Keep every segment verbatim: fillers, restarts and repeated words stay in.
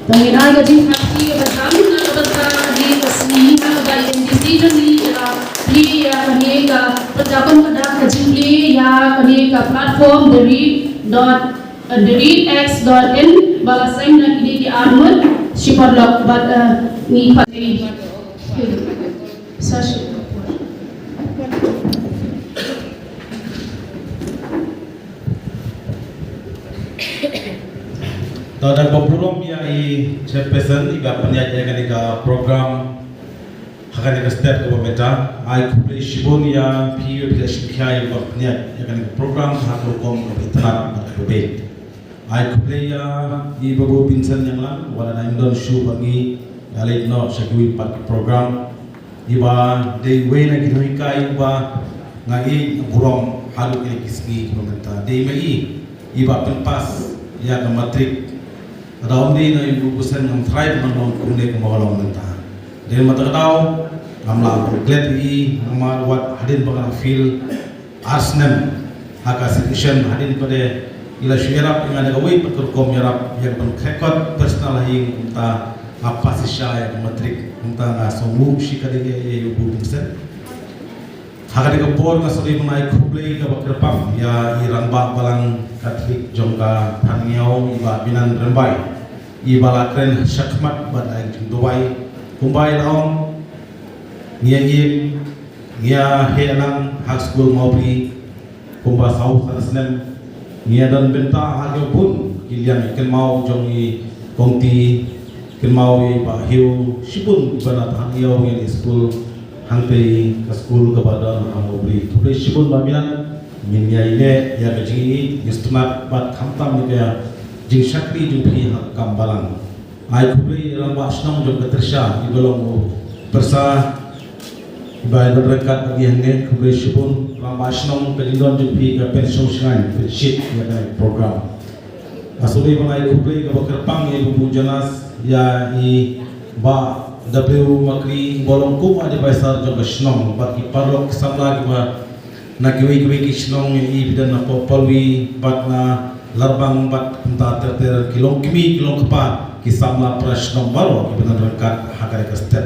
Tang ïa ka jingkyrpad ka bynta ka bynta ka dei ka sngi ha kaba ïa M D C jong ngi ïa plie ïa kane ka pynjah pynpaw ka jingplie ïa kane ka platform the read dot, uh, the read x dot in ba la seng na kine ki arngut shipor lok bad, uh, ngi pat. Sa shi. To da kaba burom ïa i chairperson iba pynïaid ïa kane ka program ha kane ka step kaba mynta. Ai khublei shibun ïa phi ïa phi la shim khia ïa ba pynïaid ïa kane ka program ha ka rukom kaba itynnad bad kaba biang. Ai khublei ïa i Babu Vincent Nyanglang, wat la dang don shuh bad ngi, ïa leit noh sha kiwei pat ki program. Iba dei wei na ki nonghikai iba nga ïeit nga burom haduh kine ki sngi kiba mynta. Dei ma i iba pynpass ïa ka matrik. Lada ym dei na i Babu Vincent ngam tharai ba ngan long kumne kumba nga long mynta. Dei ma kata ka daw ngam lah ban klet ïa i namar wat hadien ba nga la fail ar snem ha ka situation hadien pat de i la shu ïarap ïa nga da kawei pat ka rukom ïarap ïa ka ban kyrkhu personal ha ïing. Kumta nga pass shisha ïa ka matrik, kumta nga sngewnguh shi katdei ïa u Babu Vincent. Ha katei ka por nga sngewdei ban ai khublei kaba kyrpang ïa i Rangbah Balang Katholik jong ka Thadngiaw i Bah Binan Rymbai iba la kren shakhmat bad ai jingduwai kumba i la ong. Ngi ïa im, ngi ïa heh lang ha skul Mawbri kumba saw san snem. Ngi ïa don bynta ha ki bun ki liang, kynmaw jong i kong T, kynmaw i Bah Hiew, shibun iba na Thadngiaw ngi ïa skul hangtei ka skul kaba don ha Mawbri. Khublei shibun Bah Binan, ngin ïa ïeh ïa ka jingïeit, ngi sngewtynnat bad khamtam ïa ka jingshakri jong phi ha ka kam balang. Ai khublei Rangbah Shnong jong ka Tyrsha iba long u pyrsa iba ïadon ryngkat bad ngi hangne, khublei shibun Rangbah Shnong, ka jingdon jong phi ka pension shngaiñ pynshit ïa ka program. Nga sngewdei ban ai khublei kaba kyrpang ïa i Babu Janas, ïa i Bah W Makri ba long kum advisor jong ka shnong bad ki paralok ki samla kiba na kiwei kiwei ki shnong ïa i, phi don na Pawpawi bad na Larbang bad kumta ter ter, ki longkmie ki longkpa ki samla para shnong baroh kiba don ryngkat ha kane ka step.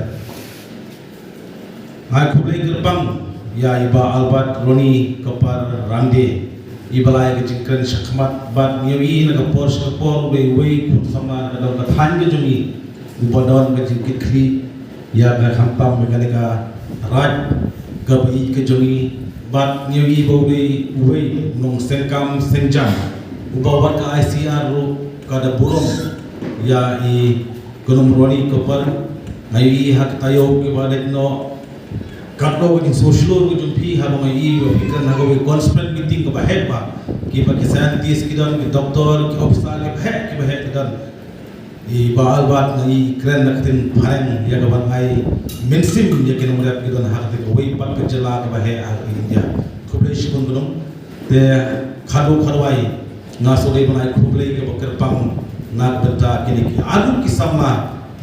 Nga ai khublei kyrpang ïa i Bah Albert Ronnie Kopar Rande iba la ai ka jingkren shakhmat bad ngi ïohi na ka por sha ka por uwei uwei u khun samla na ka dong ka thaiñ ka jong ngi uba don ka jingkitkhlieh ïa ka khamtam ïa kane ka raid kaba ïeit ka jong ngi. Bad ngi ïohi ba u dei uwei u nongsengkam sengjam uba wat ka I C R ruh ka da burom ïa i Kong Ronnie Kopar. Nga ïohi ha ka taïew kiba leit noh, katno ka jingsngewshlur ka jong phi haba nga ïohi ba phi kren ha kawei conference meeting kaba heh ba kiba ki scientist ki don, ki doctor, ki officer kiba heh kiba heh ki don. I Bah Albert nga ïohi kren na ka ktien phareng ïa ka ban ai mynsiem ïa ki nongrep ki don ha kawei pat ka jylla kaba heh ha India. Khublei shibun Kong. Te khadduh khadwai nga sngewdei ban ai khublei kaba kyrpang na ka bynta kine ki arngut ki samla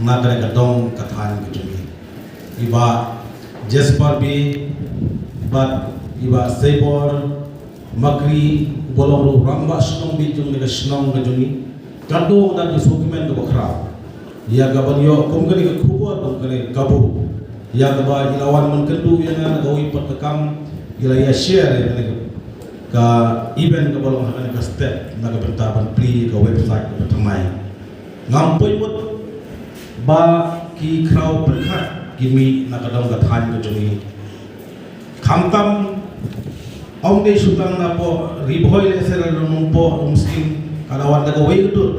na kane ka dong ka thaiñ ka jong ngi. I Bah Jasper Bey bad i Bah Seibor Makri uba long ruh u rangbah shnong beit jong kane ka shnong ka jong ngi. Katno ka dang sngewkmen kaba khraw ïa ka ban ïoh kum kane ka khubor, kum kane ka kabu ïa kaba i la wan ban kynduh ïa nga na kawei pat ka kam, i la ïa share ïa kane ka event kaba long ha kane ka step na ka bynta ban plie ka website kaba thymmai. Ngam poi mut ba ki khraw pyrkhat ki mih na ka dong ka thaiñ ka jong ngi. Khamtam ym dei shu tang napoh Ri Bhoi lehse la Nongpoh Umsning ka la wan da kawei ka dur.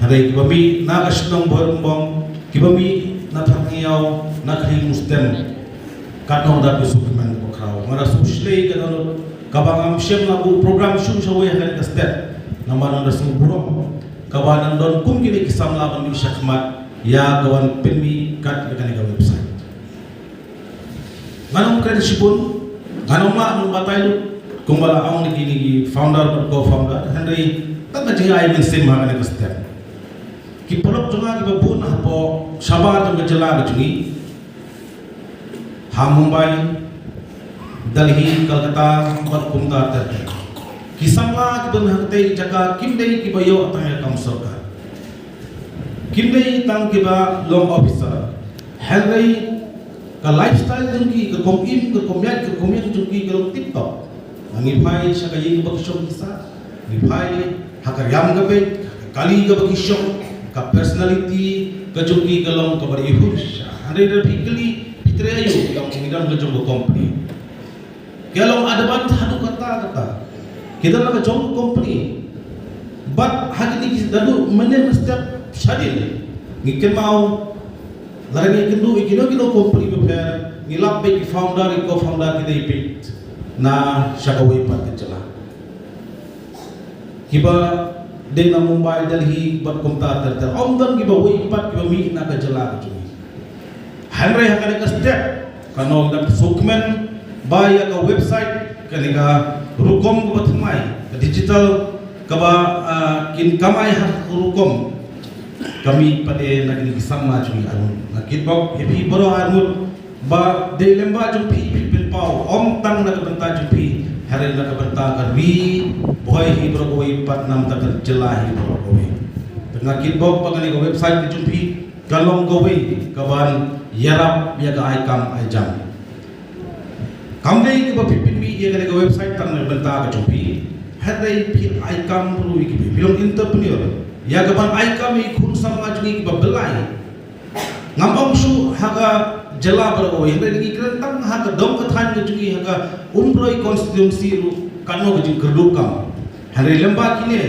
Hynrei kiba mih na ka shnong Bhoirymbong, kiba mih na Thadngiaw, na Khliehriat Mustem, katno da ka sngewkmen kaba khraw. Nga da sngewshlei ka dohnud kaba ngam shym la buh program shuh shawei ha kane ka step. Namar nga da sngewburom kaba nang don kum kine ki samla ban mih shakhmat ïa ka wan pynmih kat ïa kane ka website. Ngan ym kren shibun, ngan ym lah ban batai lut kumba la ong na kine ki founder bad co-founder, hynrei tang ka jingai mynsiem ha kane ka step. Ki paralok jong nga kiba bun hapoh shabar jong ka jylla ka jong ngi, ha Mumbai, Delhi, Kolkata bad kumta ter ter. Ki samla kiba na katei ka jaka kim dei kiba ïoh tang ïa ka kam sorkar. Kim dei tang kiba long officer. Hynrei ka lifestyle jong ki, ka kum im, ka kum ïaid, ka kum ïeng jong ki ka long tip top. Ngi phai sha ka ïing ba ki shong ki sah, ngi phai ha ka riam ka beit, ka kali kaba ki shong, ka personality ka jong ki ka long kaba ri hush. Hynrei da phi kylli, phi trei aïu, ki ong ngi don ka jong ka company. Ki long advance haduh katta katta. Ki don la ka jong ka company. Bad ha kine ki naduh mynne mynstep shadien ngi kynmaw, lada ngi kynduh ïa kino kino company bapher, ngi lap ba ki founder, ki co-founder ki dei beit na sha kawei pat ka jylla. Kiba dei na Mumbai, Delhi bad kumta ter ter. Ym don kiba wei pat kiba mih na ka jylla ka jong ngi. Hynrei ha kane ka step ka nongdap sukmen ba ïa ka website, kane ka rukom kaba thymmai, ka digital kaba, ah, kin kamai ha ka rukom, ka mih pat na kine ki samla jong ngi arngut. Nga kitbok ïa phi baroh arngut ba dei lem ba jong phi phi pynpaw, ym tang na ka bynta jong phi, hynrei na ka bynta ka ri Bhoi hi baroh kawei pat na ka bynta ka jylla hi baroh kawei. Te nga kitbok ba kane ka website ka jong phi ka long kawei kaban ïarap ïa ka ai kam ai jam. Kam dei kaba phi pynmih ïa kane ka website tang na ka bynta ka jong phi, hynrei phi ai kam ruh ïa ki, phi long entrepreneur, ïa kaban ai kam ïa ki khun samla jong ngi kiba blei. Ngam ong shuh ha ka jylla baroh kawei, hynrei ngi kren tang ha ka dong ka thaiñ ka jong ngi, ha ka Umroi constituency ruh katno ka jingkyrduh kam. Hynrei lem ba kine,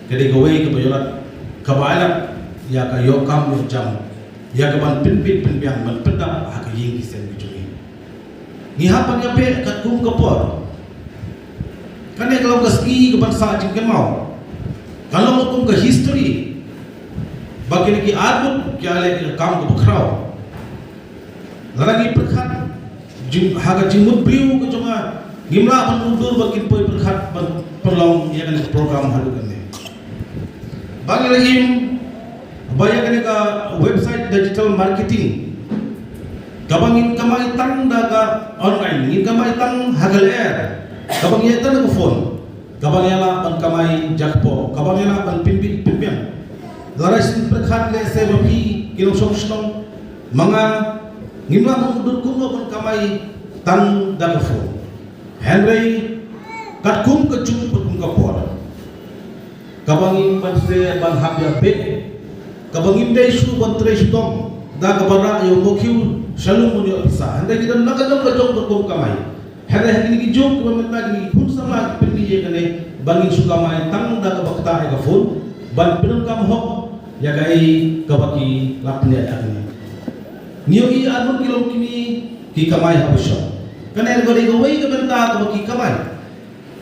ka dei kawei kaba ïoh lad, kaba ai lad ïa ka ïoh kam ïoh jam, ïa kaban pynbit pynbiang ban pyndap ha ka ïing ki sem ki jong ngi. Ngi hap ban ïa peit katkum ka por. Kane ka long ka sngi kaban sah jingkynmaw. Ka long kum ka history ba kine ki arngut ki ïaleh ïa ka kam kaba khraw. Lada ngi pyrkhat jing, ha ka jingmut briew ka jong nga, ngim lah ban mutdur ba kin poi pyrkhat ban pynlong ïa kane ka program haduh kane. Ba ngi la im ba ïa kane ka website digital marketing kaba ngin kamai tang da ka online, ngin kamai tang ha ka lyer, kaba ngi ïa tang da ka phone, kaba ngi ïa lah ban kamai jakpoh, kaba ngi ïa lah ban pynbit pynbiang. Lada shu pyrkhat lehse ba phi ki nongshong shnong, ma nga ngim lah ban mutdur kumno ban kamai tang da ka phone. Hynrei katkum ka juk bad kum ka por, kaba ngim banse ban hap ïa beit, kaba ngim dei shuh ban trei shitom da kaba rah ïa u mokhiew sha lum ban ïoh pisa. Hynrei ki don la ka jong ka jong ka kum kamai. Hynrei ha kine ki juk kiba mynta kine ki khun samla ki pynmih ïa kane ba ngin shu kamai tang da kaba ktah ïa ka phone ban pyndonkam hok ïa kaei kaba ki la pynïaid ha kane. Ngi ïohi arngut ki long kine ki kamai haba shong. Kane ka dei kawei ka bynta kaba ki kamai.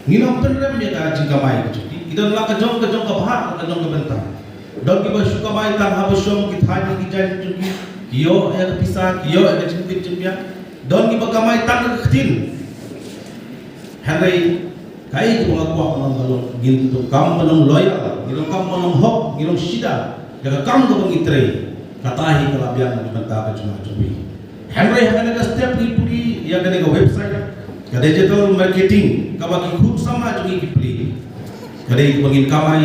Ngin ym pynrem ïa ka jingkamai ka jong ki. Ki don la ka jong ka jong ka bhah, la ka jong ka bynta. Don kiba shu kamai tang haba shong, ki thaiñ ki jaiñ jong ki, ki ïoh ïa ka pisa, ki ïoh ïa ka jingkit jingbiang. Don kiba kamai tang da ka ktien. Hynrei kaei kaba nga kwah ban ong ka long, ngin donkam ban long loyal, ngin donkam ban long hok, ngin long sida ïa ka kam kaba ngi trei. Kata hi ka la biang na ka bynta ka jong nga jong phi. Hynrei ha kane ka step ngi pule ïa kane ka website, ka digital marketing kaba ki khun samla jong ngi ki pule, ka dei kaba ngin kamai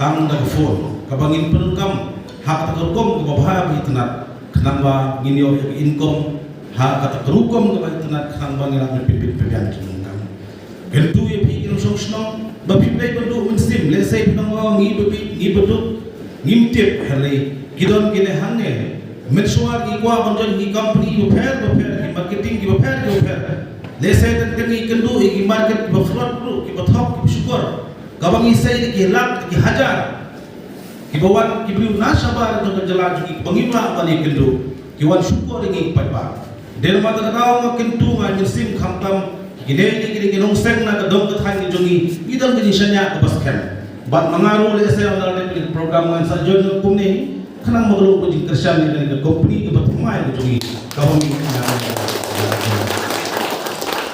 tang da ka phone, kaba ngin pyndonkam ha kata ka rukom kaba bha ba itynnat, khnang ba ngin ïoh ïa ka income ha kata ka rukom kaba itynnat, khnang ba ngin lah ban pynbit pynbiang jingdonkam. Kyntu ïa phi ki nongshong shnong ba phim dei ban duh mynsiem, lehse phi nong ong ngi ba bit, ngi ba duk, ngim tip, hynrei ki don kine hangne. Mynshuwa ngi kwah ban join ki company bapher bapher, ki marketing ki bapher ki bapher. Lehse teng teng ngi kynduh ïa ki market kiba frot ruh, kiba thok, kiba shukor, kaba ngi sei da ki lak, da ki hajar. Kiba wan ki briew na shabar jong ka jylla jong ngi kiba ngim lah ban ïakynduh, ki wan shukor ïa ngi paidbah. Dei namar kata ka daw nga kyntu, nga mynsiem, khamtam kine, kine, kine ki nongseng na ka dong ka thaiñ ka jong ngi, ngi don ka jingshaniah kaba skhem. Bad ma nga ruh lehse ynda la dep ka program ngan sa join kumne, khnang ba ka long ka jingkyrshan ïa kane ka company kaba thymmai ka jong ngi, kaba ngi.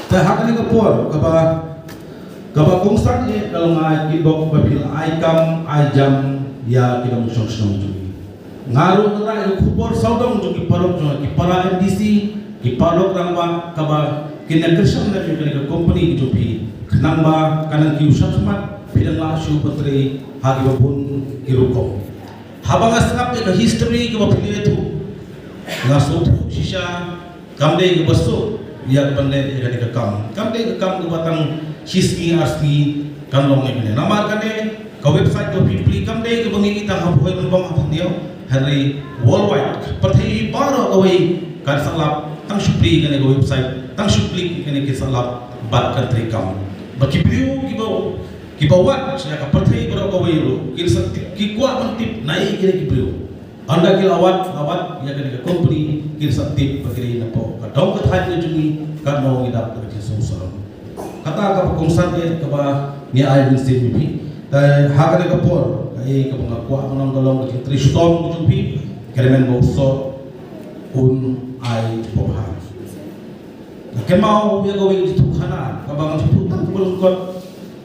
Te ha kane ka por kaba Kaba kongsan eh ka long ai kitbok ba phi la ai kam ai jam ïa ki nongshong shnong jong ngi. Nga ruh nga la ai ka khubor sawdong jong ki paralok jong ki para M D C, ki paralok rangbah kaba kin ïa kyrshan lem ïa kane ka company ki jong phi, khnang ba ka nang kiew shakhmat phi dang lah shuh ban trei ha kiba bun ki rukom. Haba nga sngap ïa ka history kaba phi la ïathuh, nga sngewthuh shisha kam dei kaba suk ïa ka ban leh ïa kane ka kam. Kam dei ka kam kaba tang shi sngi ar sngi kan long ïa kane. Namar kane ka website kaba phi plie kam dei kaba ngi tang ha Bhoi Rangbah ha Bhoi Hynñiaw, hynrei worldwide. Pyrthei baroh kawei kan sa lap tang shu plie kane ka website, tang shu click kane ki sa lap bad kan trei kam. Ba ki briew kiba kiba wad ïa ka pyrthei baroh kawei ruh kin sa tip, ki kwah ban tip na ei kine ki briew. Ynda ki la wad, la wad ïa kane ka company, kin sa tip ba kine na pdeng ka dong ka thaiñ ka jong ngi, katno ngi dap da ka jingsngewsarong. Kata kaba kongsan eh kaba ngi ai mynsiem ïa phi. Te ha kane ka por, kaei kaba nga kwah ban ong ka long ka jingtrei shitom ka jong phi, kyrmen ba u soh un ai babha. Nga kynmaw ïa kawei ka jingthoh khana kaba nga shu thoh tang kaba lyngkot,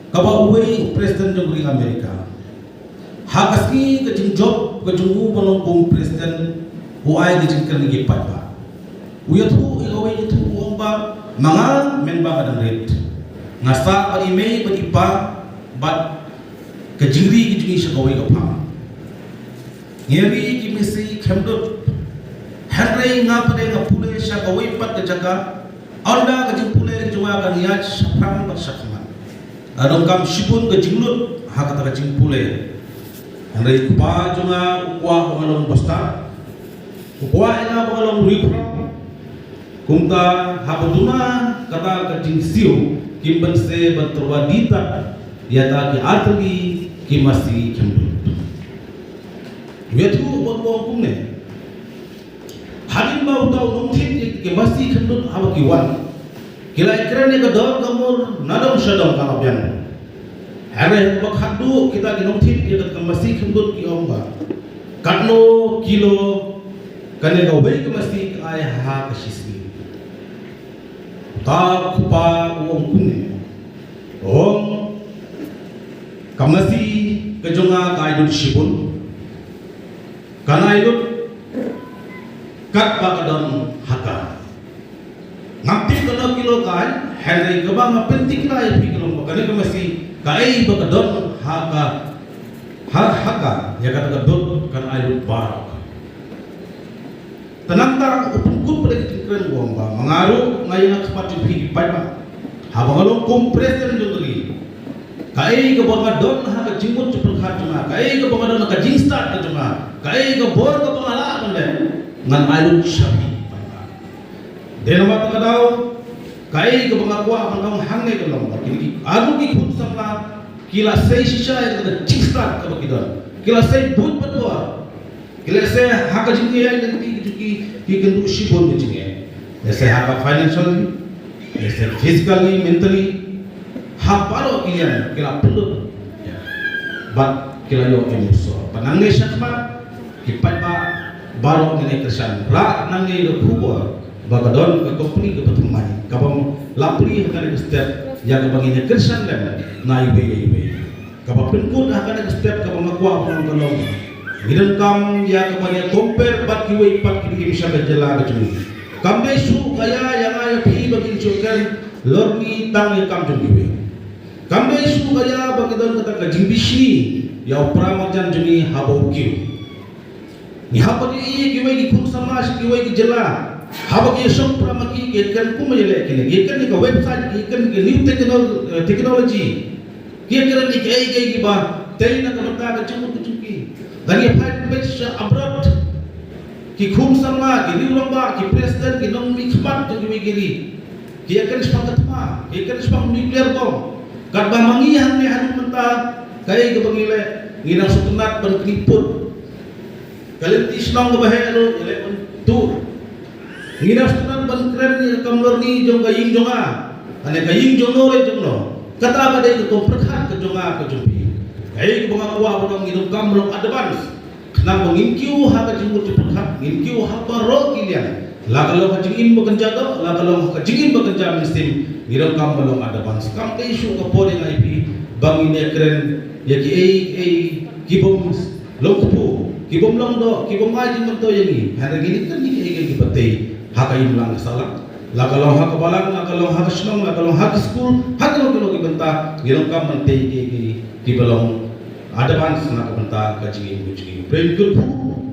kaba uwei u president jong ka ri America, ha ka sngi ka jingjop ka jong u ban long kum president, u ai ka jingkren ïa ki paidbah. U ïathuh ïa kawei ka jingthoh, u ong ba, ma nga, member ka dang rit. Nga sah bad i mei bad i pa bad ka jingri ka jong ngi sha kawei ka phang. Ngi ri ki masi khemdut. Hynrei nga pat nga pule sha kawei pat ka jaka. Ynda ka jingpule ka jong nga kan ïaid shaphrang bad shakhmat. Nga donkam shibun ka jinglut ha kata ka jingpule. Hynrei u kpa jong nga u kwah ba nga long bastad. U kwah ïa nga ba nga long riewkhraw. Kumta haba duna kata ka jingsiew, kim banse ban tyrwa dih tad ïa kita ki artylli ki masi khemdut. U ïathuh bad u ong kumne. Hadien ba uta u nongthied ïa ki masi khemdut haba ki wan, ki la ïakren ïa ka dor ka mur na dong sha dong ka la biang. Hynrei haba khatduh kita ki nongthied ïa ka masi khemdut ki ong ba, katno kilo kane kawei ka masi ka ai ha ka shisngi. Uta u kpa u ong kumne. U ong, ka masi ka jong nga ka ai lut shibun. Kan ai lut katba ka don ha ka. Ngam tip katno kilo ka ai, hynrei kaba nga pynthikna ïa phi ka long ba kane ka masi kaei ba ka don ha ka, ha, ha ka, ïa kata ka dud kan ai lut baroh. Te nangta u pynkut pat ïa ka jingkren u ong ba, ma nga ruh nga ïeng ha khmat jong phi ki paidbah. Haba nga long kum president jong ka ri, kaei kaba nga don ha ka jingmut jingpyrkhat jong nga, kaei kaba nga don ha ka jingstad ka jong nga, kaei ka bor kaba nga lah ban leh, ngan ai lut sha phi ki paidbah. Dei namar kata ka daw, kaei kaba nga kwah ban ong hangne ka long ba kine ki, arngut ki khun samla ki la sei shisha ïa ka jingstad kaba ki don. Ki la sei buit bad bor. Ki la sei ha ka jingïaid lynti ki, ki kynduh shibun ka jingïaid. Lehse ha ka financially, lehse physically, mentally. Ha baroh ki liang ki la pynlut. Bad ki la ïoh ïa u sor. Bad nangne shakhmat, ki paidbah baroh ngin ïa kyrshan. Rah nangne ïa ka khubor ba ka don ka company kaba thymmai, kaba la plie ha kane ka step, ïa kaba ngin ïa kyrshan lem na iwei ïa iwei. Kaba pynkut ha kane ka step kaba nga kwah ban ong ka long, ngi donkam ïa kaba ïa compare bad kiwei pat ki briew sha ka jylla ka jong ngi. Kam dei shuh ka ïa ïa nga ïa phi ba ngin shu kren lorni tang ïa kam jong kiwei. Kam dei shuh ka ïa ba ngi don kata ka jingbishni ïa u para marjan jong ngi haba u kiew. Ngi hap ban ïohi ïa kiwei ki khun samla sha kiwei ki jylla, haba ki ïashong para ma ki, ki ïakren kumba ïaleh kine, ki ïakren ïa ka website, ki ïakren ïa ka new techno-, eh, technology, ki ïakren ïa kiei kiei kiba tei na ka bynta ka jingmut ka jong ki. Ngan ïa phai beit sha abroad, ki khun samla, ki riew rangbah, ki president, ki nongmihkhmat jong kiwei ki ri, ki ïakren shaphang ka thma, ki ïakren shaphang nuclear bomb. Katba ma ngi hangne haduh mynta, kaei kaba ngi leh, ngi dang sngewtynnat ban knieh put. Ka lynti shnong kaba heh ruh ïaleh ban tur. Ngi dang sngewtynnat ban kren ïa ka kam lorni jong ka ïing jong nga, lane ka ïing jong no re jong no. Kata ka dei ka kam pyrkhat ka jong nga ka jong phi. Kaei kaba nga kwah ban ong, ngi donkam long advance. Khnang ba ngin kiew ha ka jingmut jingpyrkhat, ngin kiew ha baroh ki liang. La ka long ka jingim ba kynja doh, la ka long ka jingim ba kynja mynsiem, ngi donkam ban long advance. Kam dei shuh ka por ïa nga ïa phi ba ngin ïakren ïa kiei kiei ki bym long kpu, ki bym long doh, ki bym ai jingmyntoi ïa ngi. Hynrei ngin ïakren ïa kiei kiei kiba tei ha ka imlang ka sahlang. La ka long ha ka balang, la ka long ha ka shnong, la ka long ha ki skul, ha kino kino ki bynta, ngi donkam ban tei ïa kiei kiei kiba long, advance na ka bynta ka jingim ka jingim. Pyrshah kyrkhu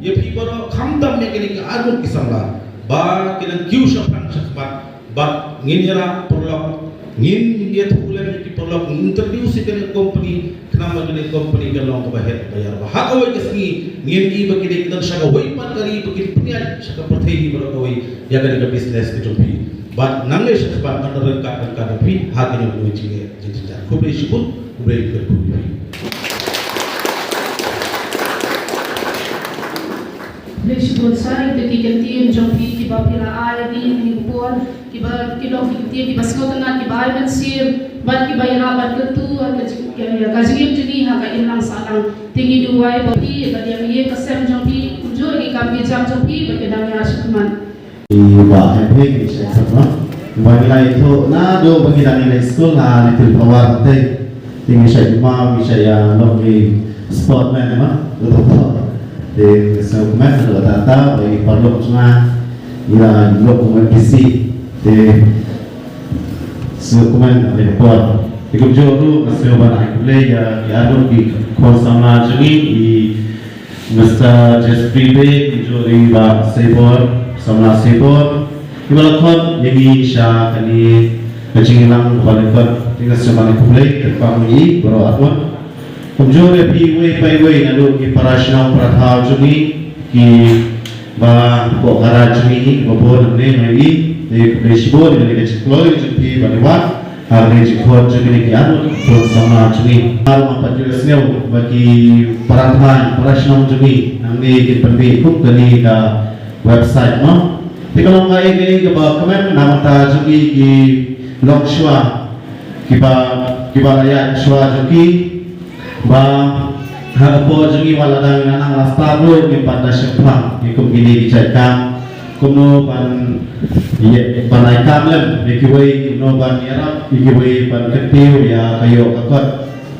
ïa phi baroh khamtam ïa kine ki arngut ki samla ba ki nang kiew shaphrang shakhmat bad ngin ïarap paralok, ngin ïathuh lem ïa ki paralok, ngin introduce ïa kane company, khnang ba kane company kan long kaba heh ba ïar ba ha kawei ka sngi ngin ïohi ba ki dei ki don sha kawei pat ka ri ba kin pynïaid sha ka pyrthei baroh kawei ïa kane ka business ka jong phi. Bad nangne shakhmat ngan ryngkat ryngkat ïa phi ha kane ka jingeh jingeh. Khublei shibun, khublei kyrkhu ïa phi. Khublei shibun sa ïa ki ktien jong phi kiba phi la ai ïa ki por kiba ki long ki ktien kiba sngewtynnat kiba ai mynsiem bad kiba ïarap bad kyntu ïa ka jing- ïa ka jingim jong ngi ha ka imlang sahlang. Te ngi duwai ba phi bad ïa ka ïing ka sem jong phi kumjuh ïa ki kam ki jam jong phi ba ki dang ïa shakmat. Ba hynrei ngi shait sngewbha. Ba ngi la ïathuh naduh ba ngi dang ïaleit skul ha Little Power te. Te ngi shait ma ngi shait ïa long ngi sportman ma. Te ngi sngewbha naduh ta ta ba ngi paralok jong nga ngi la long kum M D C. Te sngewbha na ka por. Te kumjuh ruh nga sngewbha ban ai khublei ïa ki arngut ki khun samla jong ngi i Mister Jeffrey Bey, kumjuh ïa i Bah Seibor, samla Seibor. Kiba la khot ïa ngi sha kane ka jingïalang kaba lyngkot, te nga sngewbha ban ai khublei kyrpang ïa i baroh arngut. Kumjuh ïa phi iwei pa iwei naduh ki para shnong para thaw jong ngi kiba hapoh ka ri jong ngi kiba bun hangne ha i, te khublei shibun ïa kane ka jingkloi jong phi ba phi wan ha kane ka jingkhot jong kine ki arngut khun samla jong ngi. Nga ruh nga pat ju ïohsngew ba ki para thaiñ para shnong jong ngi hangne kin pynbeit kum kane ka website mo. Te ka long kaei kaei kaba kmen na ka bynta jong ki ki longshuwa kiba kiba la ïaid shuwa jong ki. Ba ha ka por jong ngi wat la dang nang la start ruh ngim pat da shemphang ïa kum kine ki jait kam kumno ban ïa ban ai kam lem ïa kiwei, kumno ban ïarap ïa kiwei ban kyntiew ïa ka ïoh ka kot.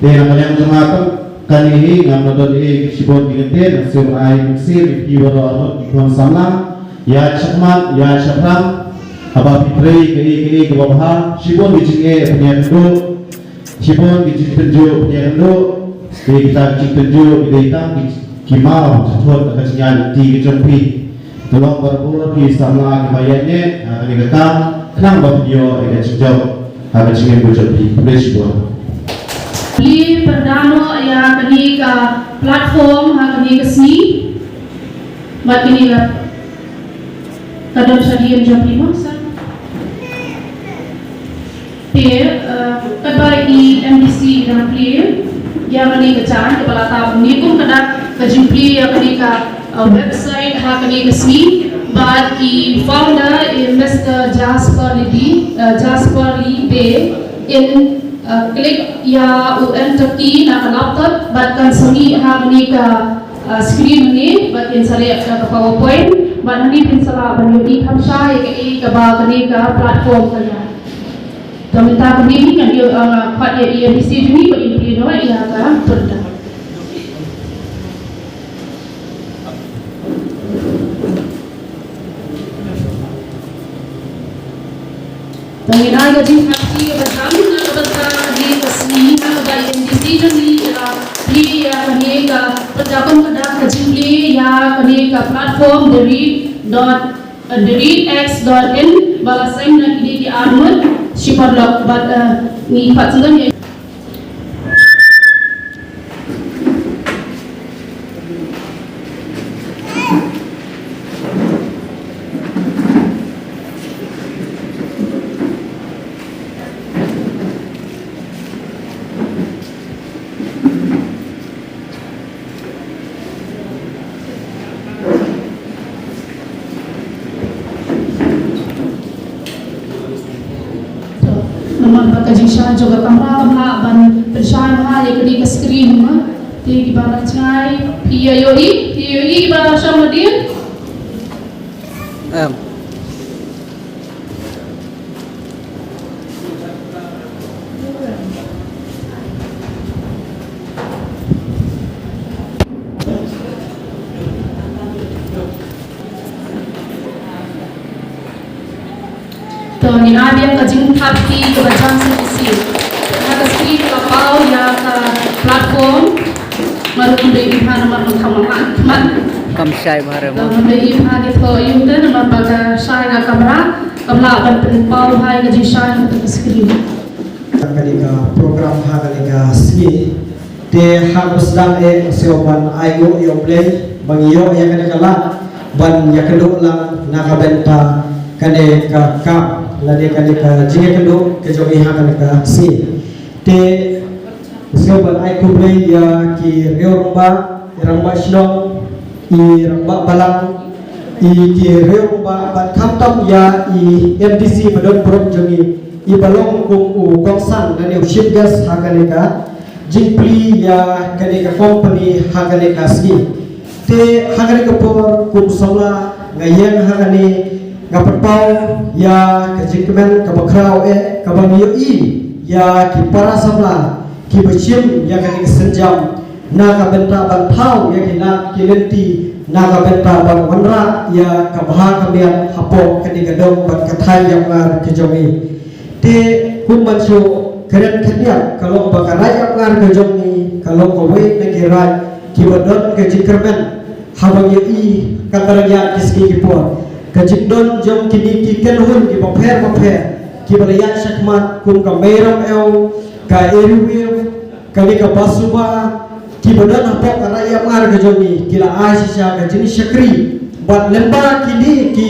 Te na ka liang jong nga tang kane hi ngam don ei ei shibun ki kyntien, nga shu ai mynsiem ïa phi baroh arngut ki khun samla, ïa shakmat ïa shaphrang. Haba phi trei kaei kaei kaba bha, shibun ki jingeh pynïakynduh. Shibun ki jingpynjuh pynïakynduh, te kita ki jingpynjuh ki dei tang ki ki maw jingthut ka jingïaid lynti ka jong phi. Te long barabor phi samla kiba ïaineh ha kane ka kam khnang ba phin ïoh ïa ka jingjop ha ka jingim ka jong phi. Khublei shibun. Phi pynda noh ïa kane ka platform ha kane ka sngi. Bad kane ka ka don sha dien jong phi mo sa. Te, eh, katba i M D C i dang plie ïa kane ka jaiñ kaba la tap ne kum ka dak ka jingplie ïa kane ka, eh, website ha kane ka sngi bad i founder i Mister Jasper Lee Bey, eh, Jasper Lee Bey in, eh, click ïa u enter key na ka laptop bad kan sangeh ha kane ka, eh, screen hangne bad in sa leh ka PowerPoint bad hangne phin sa lah ban ïohi kham shai ïa kaei kaba kane ka platform ka ïa. Te mynta kumne hi ngan ïoh, ah, pat ïa i M D C jong ngi ba in plie noh ïa ka pyrda. Te ngin ai ka jingkyrkhu kaba jam na ka bynta kane ka sngi ha kaba i M D C jong ngi i la plie ïa kane ka pyrda kum ka dak ka jingplie ïa kane ka platform the read dot the read X dot in ba la seng na kine ki arngut shi paralok bad, eh, ngi pat sngewbha ïa To, namar ba ka jingshai jong ka kamra kam lah ban pynshai bha ïa kane ka screen ma. Te kiba la jngai, phi ïa ïohi, phi ïa ïohi kiba la shong hadien. Em. To ngin ai biang ka jingthap kti kaba jam shisha. Ha ka screen ka la paw ïa ka platform. Kam dei ipha namar ba kam lah khmat. Kam shai bha re mo. Kam dei ipha ki thoh ïa u te namar ba ka shai ka kamra. Kam lah ban pynpaw bha ïa ka jingshai na ka screen. Kane ka program ha kane ka sngi. Te ha ka sdang eh sngewbha ban ai nguh ïa U Blei ba ngi ïoh ïa kane ka lad ban ïakynduh lang na ka bynta kane ka kam lane kane ka jingïakynduh ka jong ngi ha kane ka sngi. Te sngewbha ban ai khublei ïa ki riew rangbah, i rangbah shnong, i rangbah balang, i ki riew rangbah bad khamtam ïa i M D C ba don burom jong ngi, i ba long kum u kongsan lane u chief guest ha kane ka jingplie ïa kane ka company ha kane ka sngi. Te ha kane ka por kum samla nga ïeng ha kane nga pynpaw ïa ka jingkmen kaba khraw eh kaba ngi ïohi ïa ki para samla kiba shim ïa kane ka sienjam na ka bynta ban thaw ïa ki lad ki lynti na ka bynta ban wanrah ïa ka bha ka miat hapoh kane ka dong bad ka thaiñ ïapngar ka jong ngi. Te kum ban shu kren khyndiat ka long ba ka raid ïapngar ka jong ngi ka long kawei na ki raid kiba don ka jingkyrmen haba ngi ïohi ka tang ïa ki sngi ki por. Ka jingdon jong kine ki kynhun kiba pher ba pher kiba la ïaid shakhmat kum ka Meiram Ew, ka Eri Wave, kane ka Basuba, kiba don hapoh ka raid ïapngar ka jong ngi ki la ai shisha ka jingshakri bad lyngba kine ki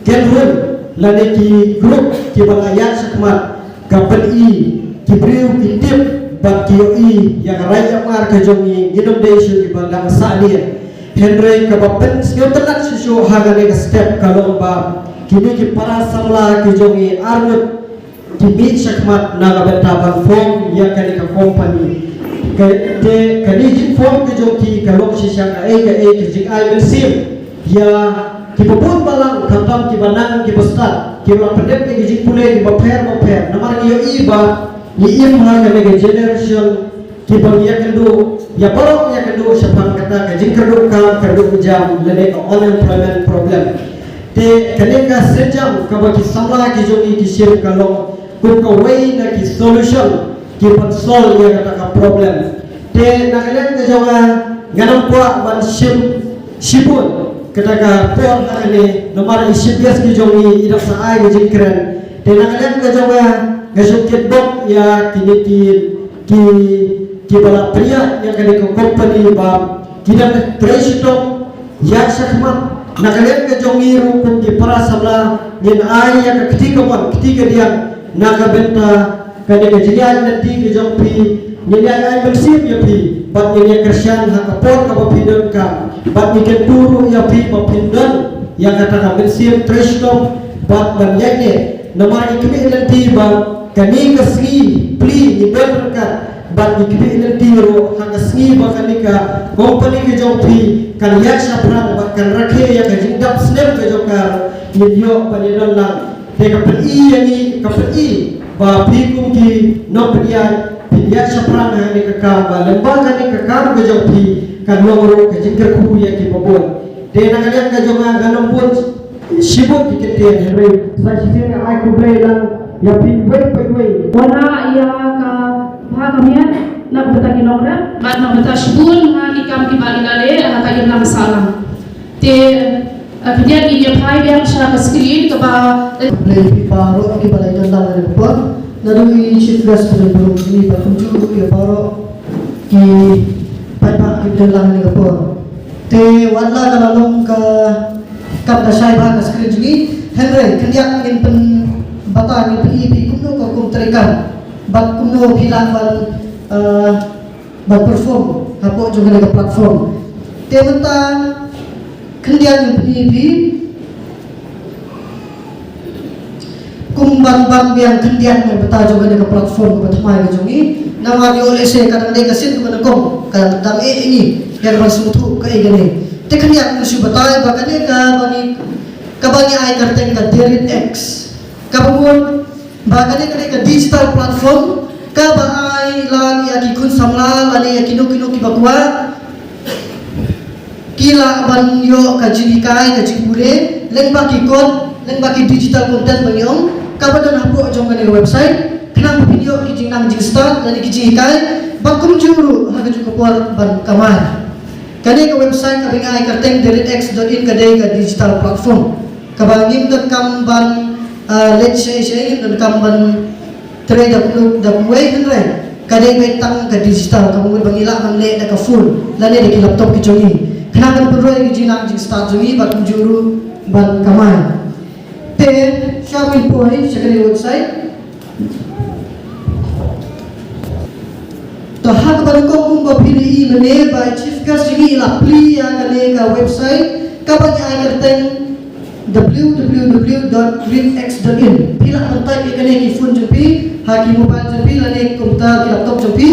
kynhun lane ki group kiba la ïaid shakhmat ka pyni ki briew ki tip bad ki ïohi ïa ka raid ïapngar ka jong ngi, ngin ym dei shuh kiba dang sahdien. Hynrei kaba pynsngewtynnat shuh shuh ha kane ka step ka long ba kine ki para samla ki jong ngi arngut ki mih shakhmat na ka bynta ban form ïa kane ka company. Ka, te kane jingform ka jong ki ka long shisha kaei kaei ka jingai mynsiem ïa kiba bun balang khamtam kiba nang kiba stad kiba la pyndep ïa ki jingpule kiba pher ba pher namar ngi ïohi ba ngi im ha kane ka generation kiba ngi ïakynduh ïa baroh ngi ïakynduh shaphang kata ka jingkyrduh kam kyrduh jam lane ka unemployment problem. Te kane ka sienjam kaba ki samla ki jong ngi ki shim ka long kum kawei na ki solution ki ban solve ïa kata ka problem. Te na ka liang ka jong nga ngam kwah ban shim shibun kata ka por ha kane namar i shim bha ki jong ngi i dang sa ai ka jingkren. Te na ka liang ka jong nga nga shu kit bok ïa kine ki ki kiba la pynïaid ïa kane ka company ba ki dang trei shitom ïaid shakhmat. Na ka liang ka jong ngi ruh kum ki para samla ngin ai ïa ka kti kamon kti kadiang na ka bynta kane ka jingïaid lynti ka jong phi. Ngin ïaid ai mynsiem ïa phi bad ngin ïa kyrshan ha ka por kaba phi donkam bad ngi kyntu ruh ïa phi ba phin don ïa kata ka mynsiem trei shitom bad ban ïaid ne. Namar ngi khmih lynti ba kane ka sngi plie ngi don ryngkat bad ngi khmih lynti ruh ha ka sngi ba kane ka company ka jong phi kan ïaid shaphrang bad kan rakhe ïa ka jingdap snem ka jong ka ngin ïoh ban ïadon lang. Te ka pyni ïa ngi ka pyni ba phi kum ki nongpynïaid phi ïaid shaphrang ha kane ka kam ba lyngba kane ka kam ka jong phi kan long ruh ka jingkyrkhu ïa kiba bun. Te na ka liang ka jong nga ngam bun shibun ki ktien hynrei sa shisien nga ai khublei lang ïa phi wei pa wei. Wan ïa ka bha ka miat na ka bynta ki nongrep bad na ka bynta shibun ha ki kam kiba ngi la leh ha ka imlang sahlang. Te khyndiat ngi ïa phai biang sha ka screen kaba. Khublei phi baroh kiba la ïadon lang ha kane ka por. Naduh i chief guest ba la burom jong ngi bad kumjuh ruh ïa baroh ki paidbah kiba la ïadon lang ha kane ka por. Te wat la ka la long ka kam ka shai bha ka screen jong ngi. Hynrei khyndiat ngin pynbata ngin pyni phi kumno ka kum treikam bad kumno phi lah ban ban perform hapoh jong kane ka platform. Te mynta khyndiat ngin pyni phi kum ban ban biang khyndiat na ka bynta jong kane ka platform kaba thymmai ka jong ngi. Namar ngi ong lehse ka dang dei ka sien kaba nyngkong ka dang eh ngi ïa ka ban sngewthuh kaei kane. Te khyndiat ngin shu batai ba kane kaba ngi kaba ngi ai kyrteng ka Derit X kaba mut ba kane kane ka digital platform kaba ai lad ïa ki khun samla lane ïa kino kino kiba kwah ki lah ban ïoh ka jinghikai ka jingpule lyngba ki kot lyngba ki digital content ba ngi ong kaba don hapoh jong kane ka website khnang ba phin ïoh ki jingnang jingstad lane ki jinghikai Bad kumjuh ruh ha kajuh ka por ban kamai. Kane ka website kaba ngi ai kyrteng the red x dot in ka dei ka digital platform kaba ngim donkam ban, ah, leit sha sha, ngim donkam ban trei da kumno da kumwei, hynrei ka dei beit tang ka digital, kaba mut ba ngi lah ban leh da ka phone lane da ki laptop ki jong ngi. Khnang ban pynroi ki jingnang jingstad jong ngi bad kumjuh ruh ban kamai. Te sha ngin poi sha kane ka website. To ha kaba nyngkong kumba phi ïohi mynne ba chief guest jong ngi i la plie ïa kane ka website kaba ngi ai kyrteng w w w dot red x dot in. Phi lah ban type ïa kane ki phone jong phi, ha ki mobile jong phi lane computer, ki laptop jong phi.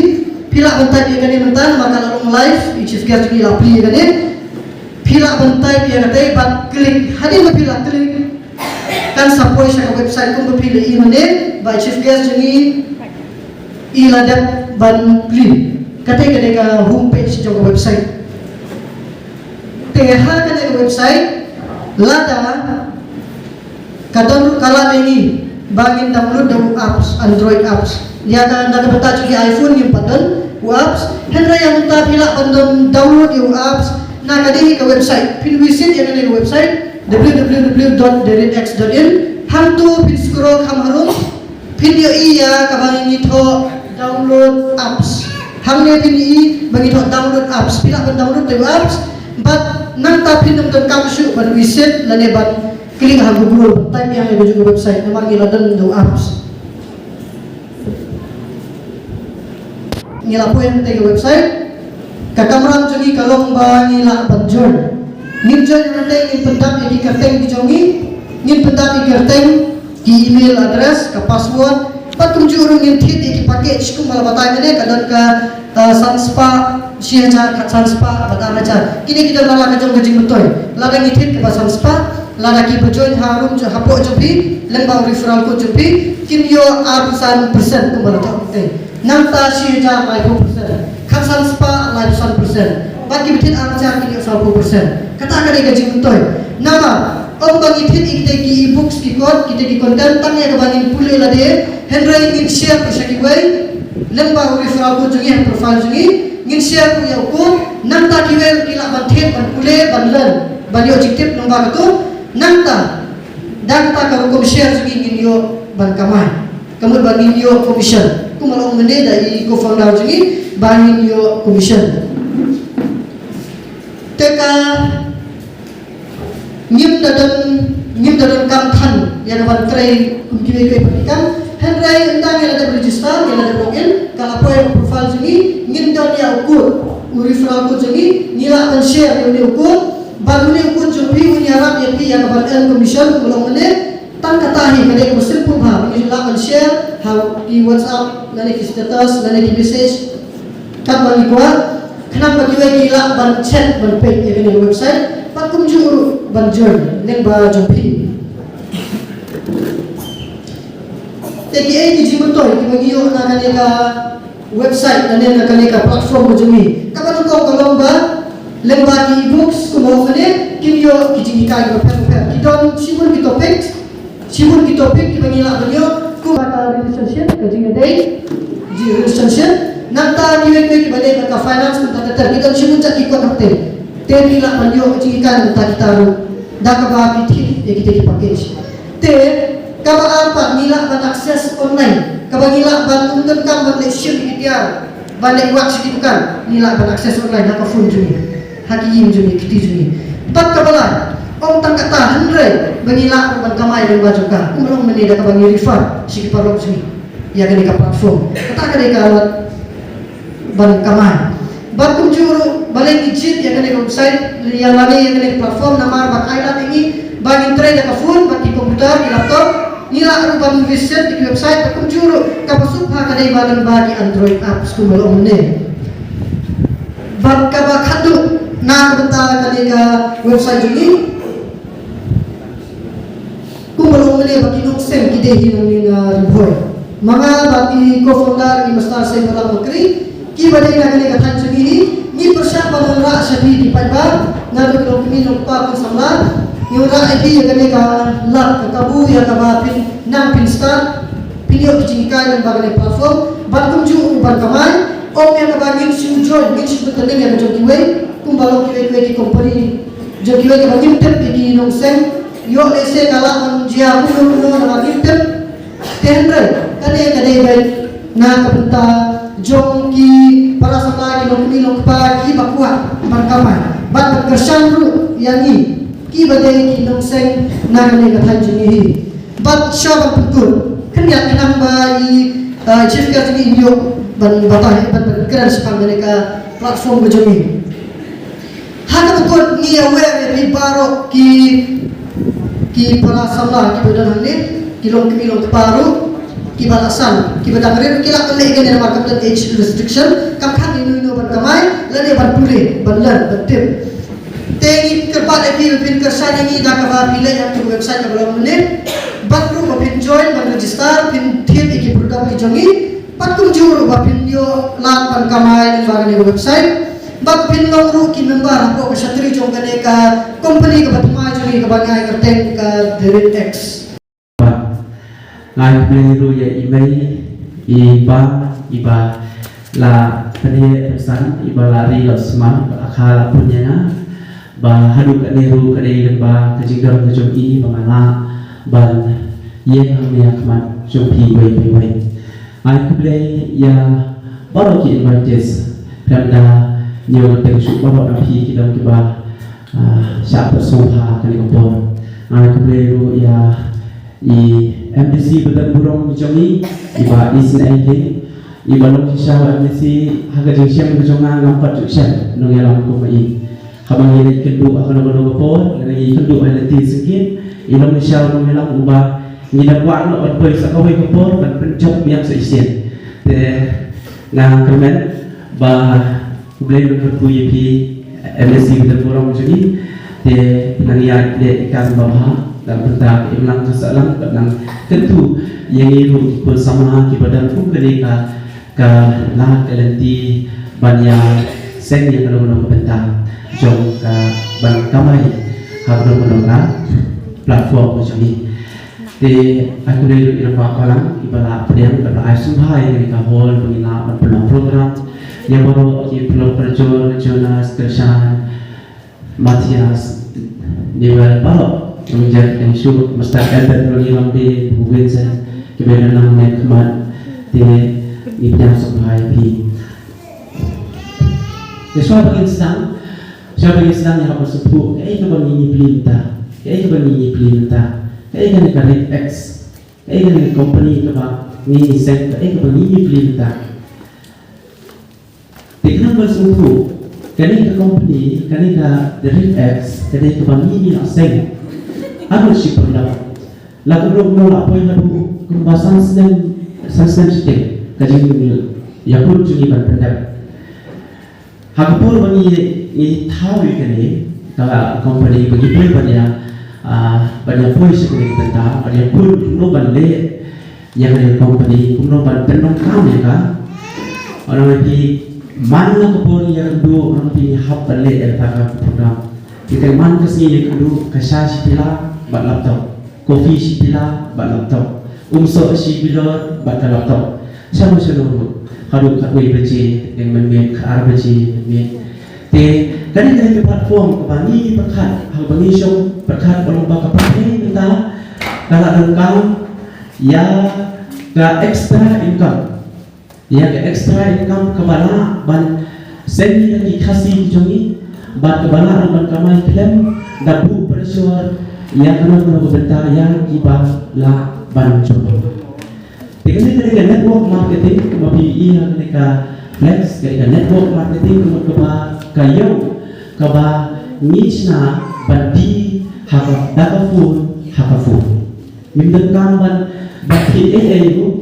Phi lah ban type ïa kane mynta namar ka la long live, i chief guest jong ngi i la plie ïa kane. Phi lah ban type ïa kata bad click. Hadien ba phi la click, kan sa poi sha ka website kumba phi la ïohi mynne ba chief guest jong ngi i la dep ban plie. Kata ka dei ka home page jong ka website. Te ha kane ka website lada ka don ruh ka lad ïa ngi ba ngin download da u apps, Android apps. Ïa ka, na ka bynta jong ki iPhone ngim pat don u apps. Hynrei ïa mynta phi lah ban don download ïa u apps na ka dei ka website. Phin visit ïa kane ka website w w w dot the red x dot in. Hangto phin scroll kham harum, phin ïohi ïa kaba ngi thoh download apps. Hangne phin ïohi ba ngi thoh download apps. Phi lah ban download da u apps. Bad nangta phin ym donkam shuh ban visit lane ban click ha Google, type ïa kane ka website namar ngi la don da u apps. Ngi la poi ha kata ka website. Ka kamram jong ngi ka long ba ngi lah ban join. Ngin join ha kata, ngin pyndap ïa ki kyrteng ki jong ngi. Ngin pyndap ïa ki kyrteng, ki email address, ka password. Bad kumjuh ruh ngin thied ïa ki package kumba la batai mynne, ka don ka, uh, san spah, shi hajar, khatsan spah bad ar hajar. Kine ki don la ka jong ka jingmyntoi. Lada ngi thied kaba san spah, lada kiba join harum jong, hapoh jong phi, lyngba u referral code jong phi, kin ïoh arphew san percent kumba la thoh mynne. Nangta shi hajar, laiphew percent. Khatsan spah, laiphew san percent. Bad kiba thied ar hajar kin ïoh sawphew percent. Kata ka dei ka jingmyntoi. Namar ym ba ngi thied ïa kita ki e-books, ki kot, kita ki content tang ïa kaba ngin pule lade, hynrei ngin share ruh sha kiwei. Lyngba u referral code jong ngi ha profile jong ngi, ngin share ruh ïa u code. Nangta kiwei ruh ki lah ban thied, ban pule, ban learn, ban ïoh jingtip lyngba kato. Nangta da kata ka rukom share jong ngi ngin ïoh ban kamai. Ka mut ba ngin ïoh commission. Kumba la ong mynne da i co-founder jong ngi ba ngin ïoh commission. Te ka ngim da don, ngim da donkam than ïa ka ban trei kum kiwei kiwei pat ki kam. Hynrei ynda ngi la dep register, ngi la dep login, ka la poi ha profile jong ngi, ngin don ïa u code, u referral code jong ngi, ngi lah ban share ïa une u code. Bad une u code jong phi un ïarap ïa phi ïa ka ban earn commission, kumba la ong mynne. Tang kata hi, ka dei kaba simple bha, ba ngi lah ban share ha ki WhatsApp, lane ki status, lane ki message, katba ngi kwah, khnang ba kiwei ki lah ban check, ban peit ïa kane ka website, bad kumjuh ruh ban join lyngba jong phi. Te kiei ki jingmyntoi kiba ngi ïoh na kane ka website lane na kane ka platform ka jong ngi. Kaba nyngkong ka long ba lyngba ki e-books kumba ong mynne, kin ïoh ki jinghikai kiba pher bapher. Ki don shibun ki topic, shibun ki topic kiba ngi lah ban ïoh, kumba ka relationship, ka jingïadei, ji relationship. Nangta kiwei kiwei kiba dei ka finance, kumta ter ter. Ki don shibun jait ki kot hangtei. Te ngi lah ban ïoh ka jinghikai nangta kita ruh da kaba phi thied ïa kita ki package. Te kaba ar pat ngi lah ban access online, kaba ngi lah ban, ym donkam ban leit shim ïa ki tiar ban leit wad sha ki dukan, ngi lah ban access online ha ka phone jong ngi, ha ki ïing jong ngi, kti jong ngi. Bad kaba lai, ym tang kata hynrei ba ngi lah ban kamai lyngba jong ka, kumba la ong mynne, da kaba ngi refer sha ki paralok jong ngi ïa kane ka platform. Kata ka dei ka lad ban kamai. Bad kumjuh ruh balei ngi jied ïa kane ka website, ïa lane ïa kane ka platform, namar ban ailad ïa ngi ba ngin trei da ka phone bad ki computer, ki laptop. Ngi lah ruh ban visit ïa ki website, bad kumjuh ruh kaba suk bha ka dei ba lyngba ki Android apps kumba la ong mynne. Bad kaba khatduh na ka bynta kane ka website jong ngi, kumba la ong mynne ba ki nongseng ki dei hi nangne na Ri Bhoi. Ma nga bad i co-founder i Mister Seiñbhalang Bakri, kiba dei na kane ka thaiñ jong ngi hi, ngi pyrshah ban wanrah sha phi ki paidbah, naduh ki nongkmie nongkpa khun samla, ngi wanrah ïa phi ïa kane ka lad, ka kabu ïa kaba phin nang phin start, phin ïoh ki jinghikai lyngba kane ka platform, bad kumjuh ban kamai. Ong ïa kaba ngin shu join, ngin shu bteng ïa ka jong kiwei, kumba long kiwei kiwei ki company jong kiwei kaba ngim tip ïa ki nongseng. Ïoh lehse ka lah ban jia kumno kumno namar ngim tip. Te hynrei kane ka dei beit na ka bynta jong ki para samla, ki longkmie longkpa kiba kwah ban kamai bad ban kyrshan ruh ïa ngi kiba dei ki nongseng na kane ka thaiñ jong ngi hi. Bad sha ban pynkut khyndiat khnang ba i, uh, chief guest jong ngi in ïoh ban batai, ban, ban kren shaphang kane ka platform ka jong ngi. Ha kaba kut ngi aware ïa phi baroh ki, ki para samla kiba don hangne, ki longkmie longkpa ruh, kiba la san, kiba dang rit ruh ki lah ban leh kane namar kam don age restriction, kam khang ïano ïano ban kamai lane ban pule, ban learn, ban tip. Te ngi kyrpad ïa phi ba phin kyrshan ïa ngi da kaba phi leit ha ka website kaba long mynne, bad ruh ba phin join ban register, phin thied ïa ki product ki jong ngi, bad kumjuh ruh ba phin ïoh lad ban kamai lyngba kane ka website, bad phin long ruh ki member hapoh ka shatri jong kane ka company kaba thymmai jong ngi kaba ngi ai kyrteng ka The Rit X. Ba ngai khublei ruh ïa i mei, i pa, iba la pynheh pynsan, iba la ri la sma, iba la kha la pun ïa nga. Ba haduh katne ruh ka dei lyngba ka jingdon ka jong i ba nga lah ban ïeng hangne ha khmat jong phi iwei pa iwei. Ngai khublei ïa baroh ki invitees, khlem da ñiew kyrteng shuh baroh na phi ki long kiba, ah, shah pyrshang ha kane ka por. Ngai khublei ruh ïa i M D C ba don burom jong ngi, i Bah Ismail Hing, iba long shisha u M D C ha ka jingshem ka jong nga ngam pat ju shem nongïalam kum i. Haba ngi leit kynduh ha kano kano ka por, lane ngi kynduh ha lynti syngkien, i long shisha u nongïalam uba ngi da kwah noh ban poi sa kawei ka por ban pynjop biang sa shisien. Te nga kyrmen ba U Blei un kyrkhu ïa phi, M S C Peter Purong jong ngi. Te nang ïaid leh ïa ka kam ba bha, nang pynta ka imlang ka sahlang, bad nang kyntu ïa ngi ruh ki khun samla kiba don kum kane ka, ka lad ka lynti ban ïaseng ïa kano kano ka bynta jong ka ban kamai ha kano kano ka platform jong ngi. Te ai khublei ruh ïa i rangbah balang iba la pdiang bad la ai sngewbha ïa kane ka hall ba ngin lah ban pynlong program. Ïa baroh ki paralok parajor, Jonas, Krishan, Matthias, Newell, baroh. Nongjar Enshu, Master Albert, Ronnie Lambe, Vincent, kiba ïadon lang ne khmat. Te ngi pdiang sngewbha ïa phi. Te shuwa ba ngin sdang, shuwa ba ngin sdang ïa hap ban sngewthuh kaei kaba ngi ngi plie mynta, kaei kaba ngi ngi plie mynta, kaei kane ka Rit X, kaei kane ka company kaba ngi ngi seng, kaei kaba ngi ngi plie mynta. Te khnang ban sngewthuh, kane ka company, kane ka The Rit X, kane kaba ngi ngi la seng, arngut shi pyrlok. La kumno kumno la poi haduh kumba san snem, san snem shiteng ka jingïakut jong ngi ban pyndep. Ha ka por ba ngi, ngi thaw ïa kane ka company, ba ngi poi ban ïa, ah, ban ïa poi sha kane ka bynta, ban ïa poi kumno ban leh ïa kane ka company, kumno ban pyndonkam ïa ka. Ong ïa phi, man la ka por ïa kynduh, ong ïa phi, ngi hap ban leh ïa kata ka program. Ïa ka man ka sngi ïa kynduh, ka sha shi pila bad laptop. Coffee shi pila bad laptop. Umsoh shi bilor bad ka laptop. Shano shano ruh. Haduh khatwei baje, ïa mynmiet, khatar baje mynmiet. Te kane, kane ka platform kaba ngi pyrkhat, haba ngi shong pyrkhat ba long ba ka pyrthei mynta ka la donkam ïa ka extra income. Ïa ka extra income kaba lah ban seng ïa ki Khasi ki jong ngi, bad kaba lah ruh ban kamai khlem da buh pressure ïa kano kano ka bynta ïa kiba lah ban jop. Te kane ka dei ka network marketing, kumba phi ïohi ha kane ka flex, ka dei ka network marketing, kumba kaba ka ïew kaba ngi shna ban die ha ka, da ka phone ha ka phone. Ngim donkam ban, ban pynïaid ei ei ruh.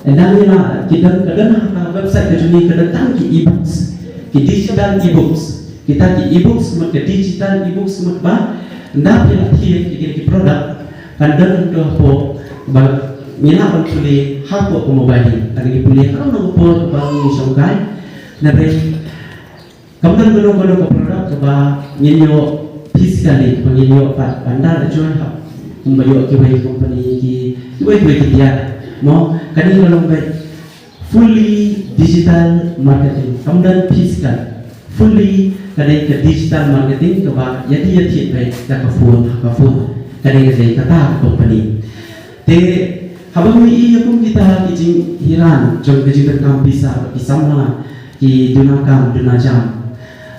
Ynda ngi la, ki don, ka don ha ka website ka jong ngi, ka don tang ki e-books, ki digital e-books. Kita ki e-books mut, ka digital e-books mut ba ynda phi la thied ïa ki, ki product, kan don hangto hapoh ba ngi lah ban pule hapoh ka mobile. Lada ngi pule ha kano kano ka por ba ngi shongkai, na phi Kam don kano kano ka product kaba ngin ïoh physically, ba ngin ïoh pat ban da la join hap. Kumba ïoh kiwei ki company ki, kiwei kiwei ki tiar. Mo, kane ka long beit Fully digital marketing, kam don physical. Fully ka dei ka digital marketing kaba ïadei ïathied beit da ka phone ha ka phone. Ka dei ka dei kata ka company. Te haba ngi ïohi ïa kum kita ki jinghiar jong ka jingdonkam pisa bad ki samla ki duna kam duna jam.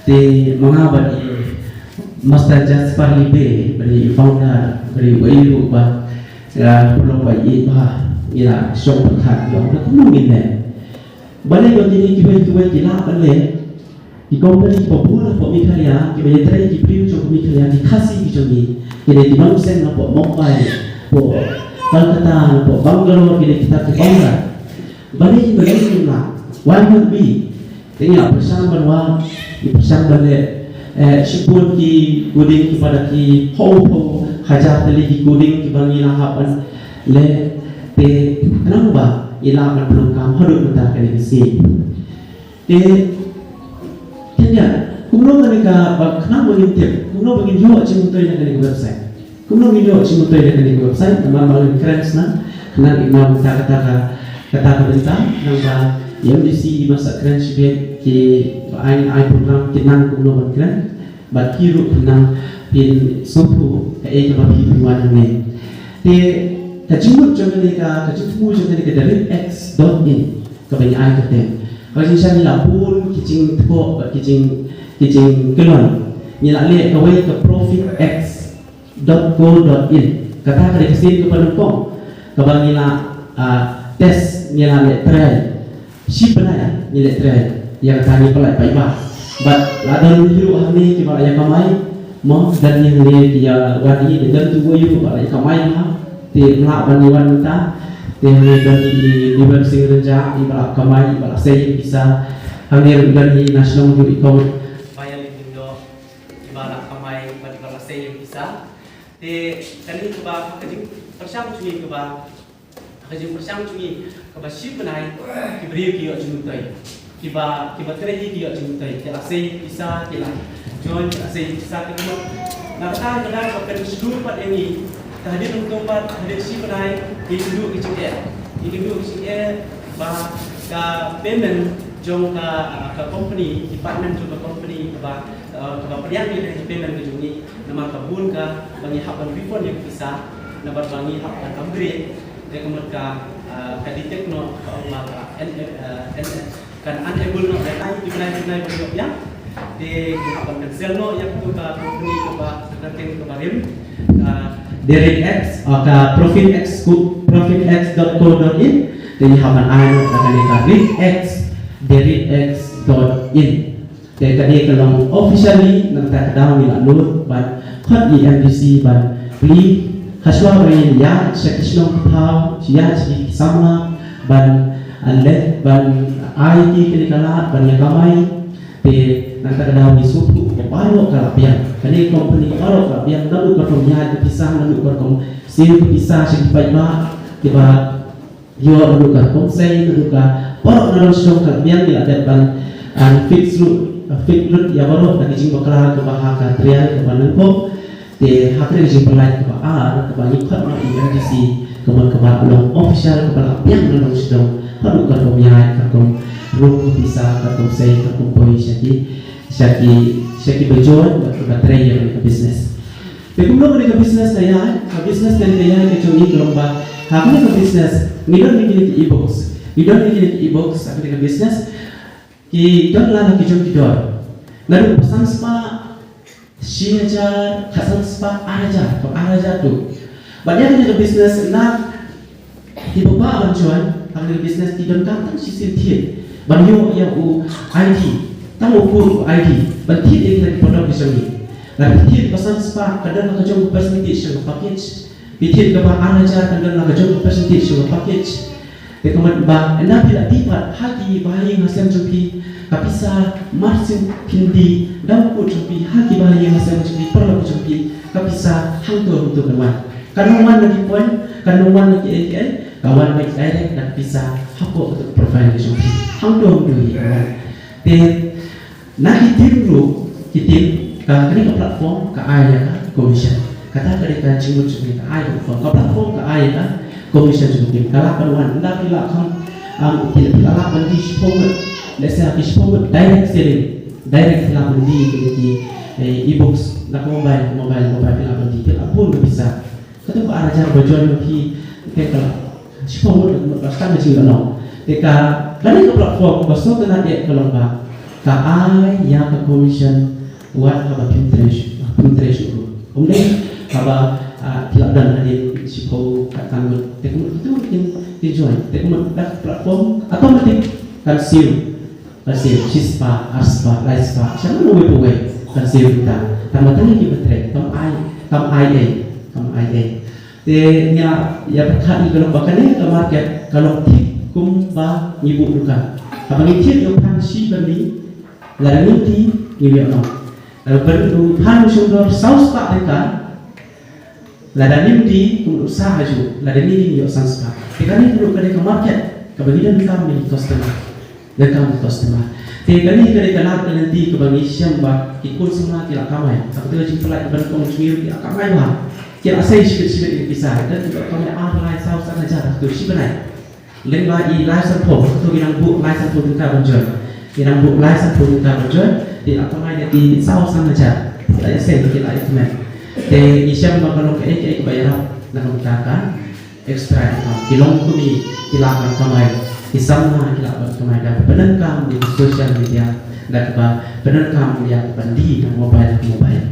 Te ma nga bad i Master Jasper Libe bad i founder bad i wei ruh ba ïa pulok ba i ba ïa shong pyrkhat ïa ba kumno ngin leh. Balei ba kine kiwei kiwei ki lah ban leh. Ki company kiba bun hapoh Meghalaya, kiba ïatrei ki briew jong ka Meghalaya, ki Khasi ki jong ngi. Ki dei ki nongseng hapoh Mumbai, hapoh Kolkata, hapoh Bangalore, ki dei kita ki owner. Balei, balei kim lah? Why not we? Te ngi la pyrshang ban wan, ngi pyrshang ban leh, eh, shibun ki coding kiba da ki phew phew hajar tylli ki coding kiba ngi la hap ban leh. Te khnang ba ngi lah ban pynlong kam haduh mynta kane ka sngi. Te, te ïa, kumno kane ka, ba khnang ba ngin tip, kumno ba ngin ïoh jingmyntoi na kane ka website. Kumno ngin ïoh jingmyntoi na kane ka website, namar ba ngin kren sna, khnang ïa kata, kata ka, kata ka bynta, nang ba ïa M D C i ba sa kren shibit ki ba ai, ai program ki nang kumno ban kren. Bad phi ruh phin nang phin sngewthuh kaei kaba phi phin wan hangne. Te ka jingmut jong kane ka, ka jingthmu jong kane ka the red X dot in kaba ngi ai kyrteng. Ka jingshisha ngi la bun ki jingthoh bad ki jing, ki jingkyllon. Ngi la leh kawei ka profit X dot co dot in. Kata ka dei ka sien kaba nyngkong kaba ngi la, ah, test, ngi la leh try. Shi bnai ngi leh try ïa kata, ngi pynlait paidbah. Bad la don hi ruh hangne kiba la ïa kamai. Mo, don hi hangne ki ïa wan hi, don tu wei ruh ba la ïa kamai ma. Te mlah ban ïa wan mynta. Te hangne don hi i Niwel Singh Rynjah, i ba la kamai, i ba la sei pisa. Hangne don hi na shnong ruh i kong Bayaling Lyngdoh, i ba la kamai bad i ba la sei pisa. Te kane kaba ka jingpyrshang jong ngi kaba Ka jingpyrshang jong ngi kaba shi bnai ki briew ki ïoh jingmyntoi. Kiba, kiba trei hi ki ïoh jingmyntoi. Ki la sei pisa, ki la join, ki la sei pisa, ki la. Na kata ka daw ba kan shu pat ïa ngi. Ka hadien nangta pat hadien shi bnai ki ïakynduh ki jingeh. Ki ïakynduh ki jingeh ba ka payment jong ka, ka company, department jong ka company kaba, eh, kaba pdiang ïa ka payment ka jong ngi. Namar ka bun ka ba ngi hap ban refund ïa ka pisa. Namar ba ngi hap ban upgrade. Te ka mut ka, ah, ka detect noh, ka ong ba ka en-, eh, en-, kan enable noh, eh, ai, ki bnai, ki bnai ba ïoh biang. Te ngi hap ban cancel noh ïa ka, ka company kaba, ka kyrteng kaba rim. Ka Direct X, ah, ka Profit X co-, profit X dot co dot in. Te ngi hap ban ai noh ka kane ka Direct X, direct x dot in. Te ka dei ka long officially, nangta ka daw ngi la nud ban khot ïa i M D C ban plie hashwa ba ngin ïaid sha ki shnong ki thaw, ïaid sha ki samla ban, ah, leh ban ai ki kane ka lad ban ïa kamai. Te nangta ka daw ngi sngewthuh ba baroh ka la biang. Kane ka company baroh ka la biang, naduh ka rukom ïaid ka pisa, naduh ka rukom siew ka pisa sha ki paidbah kiba ïoh, naduh ka rukom sei, naduh ka baroh, naduh shnong ka biang. Ngi la dep ban, ah, fix lut, fix lut ïa baroh da ka jingbakla kaba ha ka trial kaba nyngkong. Te ha kane ka jingpynlait kaba ar kaba ngi khot noh ïa i M D C, kaba, kaba long official, kaba la biang naduh shnong, haduh ka rukom ïaid, ka rukom rung pisa, ka rukom sei, ka rukom poi sha ki, sha ki, sha kiba join bad kiba trei ïa kane ka business. Te kumno kane ka business ka ïaid, ka business kane ka ïaid ka jong ngi ka long ba ha kane ka business ngi don ngi kine ki e-books. Ngi don ngi kine ki e-books ha kane ka business. Ki don la na ki jong ki dor. Naduh khatsan spah shi hajar, khatsan spah ar hajar, kaba ar hajar tu. Bad ïa kane ka business na Ki paidbah ban join ha kane ka business ki donkam tang shisien thied ban ïoh ïa u I D, tang u code u I D ban thied ïa kita ki product ki jong ngi. Lada phi thied ba san spah ka don la ka jong ka percentage jong ka package. Phi thied kaba ar hajar ka don la ka jong ka percentage jong ka package. Te ka mut ba ynda phi la thied pat ha ki bahaïing hasem jong phi ka pisa mar sien phin die da u code jong phi ha ki bahaïing hasem jong phi, paralok jong phi, ka pisa hangto hangto kan wan. Kan ym wan na ki point, kan ym wan na ki A P I, ka wan beit direct na ka pisa hapoh ka profile ka jong phi. Hangto hangto hi ka wan. Te na ki team ruh, ki team, ka, kane ka platform ka ai ïa ka commission. Kata ka dei ka jingmut jong ka ai ka platform, ka platform ka ai ïa ka commission jong ka team. Ka lah ban wan, ynda phi lah kham Am, ki la, ki la lah ban die shiphew ngut. Let's say, ki shiphew ngut direct selling. Direct ki la lah ban die ki, ki, eh, e-books na ka mobile, mobile, mobile ki la lah ban die, ki la lah bun ka pisa. Katu ka ar hajar ba join ma phi, te ka la shiphew ngut, ka la start ka jingïohnong. Te ka, kane ka platform ba sngewtynnat eh ka long ba ka ai ïa ka commission wat haba phim trei shuh, phim trei shuh ruh. Kumne haba, ah, phi la don hadien shiphew khatsan ngut, te kumno kitu kin, kin join. Te kumno da ka platform automatic kan siew, kan siew shispah, arspah, laispah, sha mano wei pa wei kan siew kita. Tang ba tang ïa kiba trei, kam ai, kam ai ei, kam ai ei. Te ngi la ïa pyrkhat ïa ka long ba kane ka market ka long thik kumba ngi buh ruh ka. Haba ngi thied ïa u phan shi bynni, lada ngim die ngim ïoh noh. Lada u phan u shong dor saw spah tyngka, lada ngim die kum u sah ha ju, lada ngim die ngim ïoh san spah. Te kane ka long kane ka market kaba ngi donkam ïa ki customer. Donkam ïa ki customer. Te kane ka dei ka lad ka lynti kaba ngi shem ba ki khun samla ki la kamai. Sa kata ka jingpyllait ka ban kong jingïoh ki la kamai bha. Ki la sei shibit shibit ïa ki pisa. Te ki la kamai ar lai saw san hajar tu shi bnai. Lyngba i lai sanphew, tu ki nang buh lai sanphew tyngka ban join. Ki nang buh lai sanphew tyngka ban join. Ki la kamai da ki saw san hajar. Ki la ïa sei, ki la ïa kmen. Te ngi shem ba ka long kaei kaei kaba ïarap na ka bynta ka extra income. Ki longkmie ki lah ban kamai, ki samla ki lah ban kamai da kaba pyndonkam ïa ki social media, da kaba pyndonkam ïa ka ban die na mobile, mobile.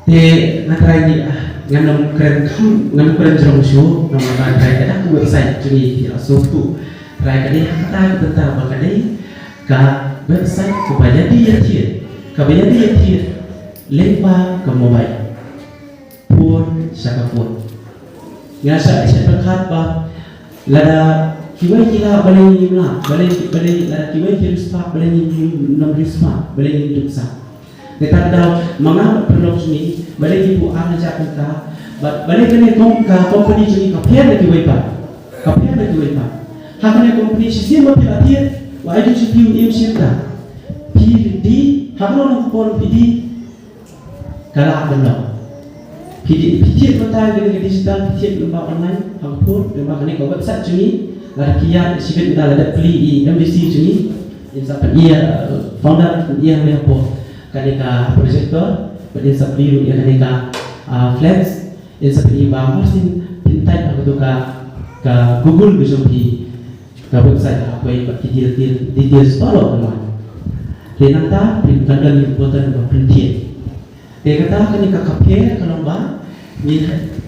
Te nga trai ngi, ah, ngan ym kren kham, ngan ym kren jrong shuh, namar ba trai ka da ka website jong ngi ki la sngewthuh. Trai ka dei ha kata ka bynta ba ka dei ka website kaba ïadie ïathied, kaba ïadie ïathied lyngba ka mobile. Phone sha ka phone. Nga shah, shah pyrkhat ba lada kiwei ki lah, balei ngim lah, balei, balei lada kiwei ki riewspah, balei ngim, ngim riewspah, balei ngim dup sah. Neta ka daw ma nga bad paralok jong ngi, balei ngi buh ar hajar tyngka, bad balei kane ka company jong ngi ka pher na kiwei pat, ka pher na kiwei pat. Ha kane ka company shisien ba phi la thied, u I D jong phi un im shim da. Phi die, ha kano kano ka por phi die, ka lah ban long. Phi die, phi thied mynta ïa kane ka digital, phi thied lyngba online, ha ka phone, lyngba kane ka website jong ngi, lada phi ïaid shibit mynta lada plie i M D C jong ngi, in sa pyni ïa, uh, founder, pyni ïa kane hapoh kane ka projector, bad in sa plie ruh ïa kane ka, uh, flex, in sa pyni ba mar sien phin type ha kato ka, ka Google ka jong phi. Ka website ha kawei bad ki detail, details baroh ka long. Te nangta phin, kan don ïa u button ba phin thied. Te kata kane ka, ka pher ka long ba ngi,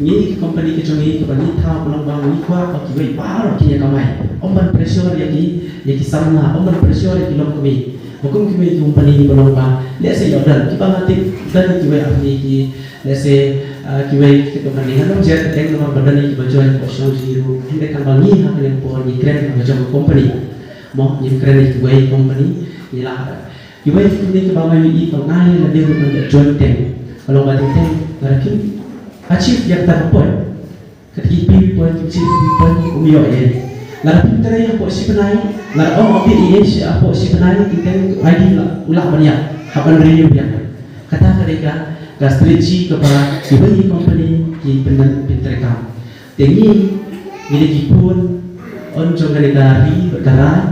ngi ki company ka jong ngi kaba ngi thaw ka long ba ngi kwah ba kiwei baroh kin ïa kamai. Ym ban pressure ïa ki, ïa ki samla, ym ban pressure ïa ki longkmie. Ba kum kiwei ki company ba long ba lehse ïoh don kiba nga tip don kiwei ar ngi ki Lehse, ah, kiwei ki company, ngan ym jer kyrteng namar ba don kiba join hapoh shnong jong ngi ruh. Hynrei tang ba ngi ha kane ka por ngi kren ha ka jong ka company. Mo, ngim kren ïa kiwei company, ngi la, kiwei ki company kiba ngi ïohi ba nga ïa lade ruh ngan da join teng. Ka long ba teng teng lada phim achieve ïa kata ka point. Kata ki phi point, ki phi point, um ïoh ïa. Lada phim trei hapoh shi bnai, lada ym update ïa shi hapoh shi bnai, teng teng u I D u lah, u lah ban ïap, hap ban renew biang. Kata ka dei ka, ka strategy kaba kiwei ki company ki pynban, pyntrei kam. Te ngi, ngi dei ki khun, yn jong kane ka ri bad ka raid,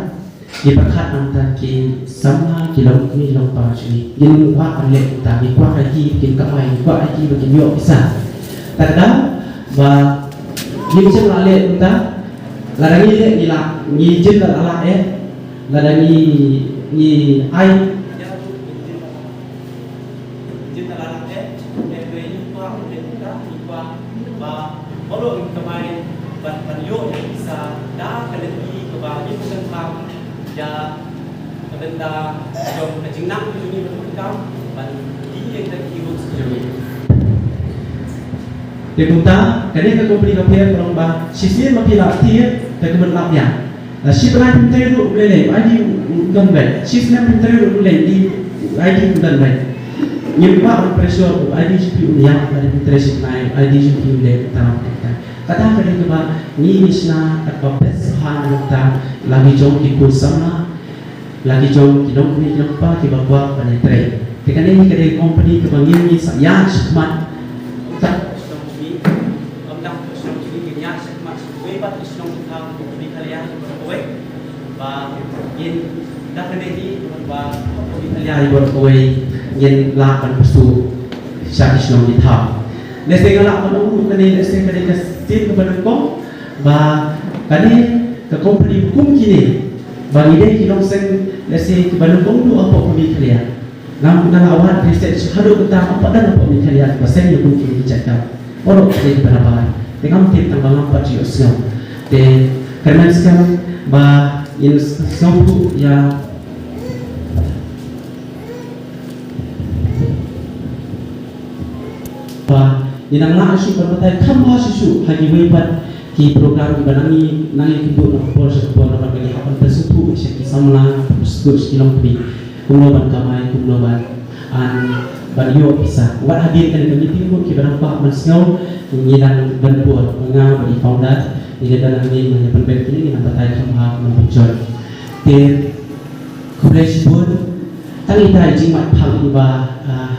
Ngi pyrkhat nangta ki samla, ki longkmie longpa jong ngi. Ngim kwah ban leh kumta, ngi kwah ïa ki ba kin kamai, ngi kwah ïa ki ba kin ïoh pisa. Te ka daw ba ngim shym la leh kumta. Lada ngi leh ngi lah, ngi jin la lah eh. Lada ngi, ngi ai Jin na la eh, eh, eh, ngi kwah, eh, ngi kwah, ngi kwah ba baroh ngi kamai ban, ban ïoh ïa ka pisa da ka lynti kaba ngi pyndonkam ïa ka bynta jong ka jingnang ka jong ngi ban pyndonkam ban die ïa kita ki roots ka jong ngi. Te kumta kane ka company ka pher ka long ba shisien ma phi la thied te ka mut lap ïa. Lada shi bnai phim trei ruh u lei lei, u I D u, u, u don beit. Shi snem phim trei ruh u lei, i, u I D u don beit. Ngim kwah ban pressure, u I D jong phi un ïap, lada phim trei shi bnai, u I D jong phi u lei, u tam, u tam. Kata ka dei kaba ngi ngi shna, kaba best ha nangta, la ki jong ki khun samla, la ki jong ki nongkmie ki nongkpa kiba kwah ban ïatrei. Te kane ka dei company kaba ngi ngi sa ïa shmat. Ta, Ngin da kane hi ba ka Meghalaya i bor kawei ngin lah ban pyrshah sha ki shnong ki thaw. Lehse nga lah ban ong ruh kane, lehse kane ka sien kaba nyngkong ba kane ka company ba kum kine ba ngi dei ki nongseng, lehse kiba nyngkong duh hapoh ka Meghalaya. Ngam, nga la wad research haduh kata, ngam pat dang hapoh Meghalaya ba seng ïa kum kine ki jait kam. Baroh ki jait ki barabar. Te ngam tip tang ba ngam pat ju ïohsngew. Te kyrmen skhem ba ngin sngewthuh ïa ba ngin nang lah shuh ban batai kham bha shuh shuh ha kiwei pat ki program kiba nang ïa, nang ïakynduh na ka por sha ka por, namar ba ngi hap ban pynsngewthuh sha ki samla, pynsngewthuh sha ki longkmie kumno ban kamai, kumno ban, ah, ban ïoh pisa. Wat hadien kane ka meeting ruh kiba nang kwah ban sngew, ngi dang don por, nga bad i founder, ngi la don hangne, ngi la pynbeit kine, ngi nang batai kham bha kumno ban join. Te khublei shibun. Tang ita i jingmut phang iba, ah,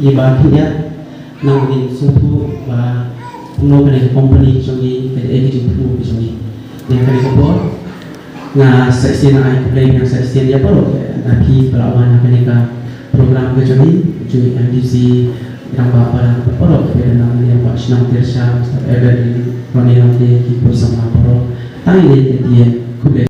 iba khyndiat. Nang ngin sngewthuh ba kumno kane ka company ka jong ngi ka dei ka jingthmu ka jong ngi. Ïa kane ka por nga sa shisien ai khublei, nga sa shisien ïa baroh na phi ba la wan ha kane ka program ka jong ngi, jong i M D C, Rangbah Para, baroh kiba don hangne, Bah Shnong Tirsha, Mister Evan, Ronnie Ronnie, ki khublei samla baroh. Tang ine ïa khublei.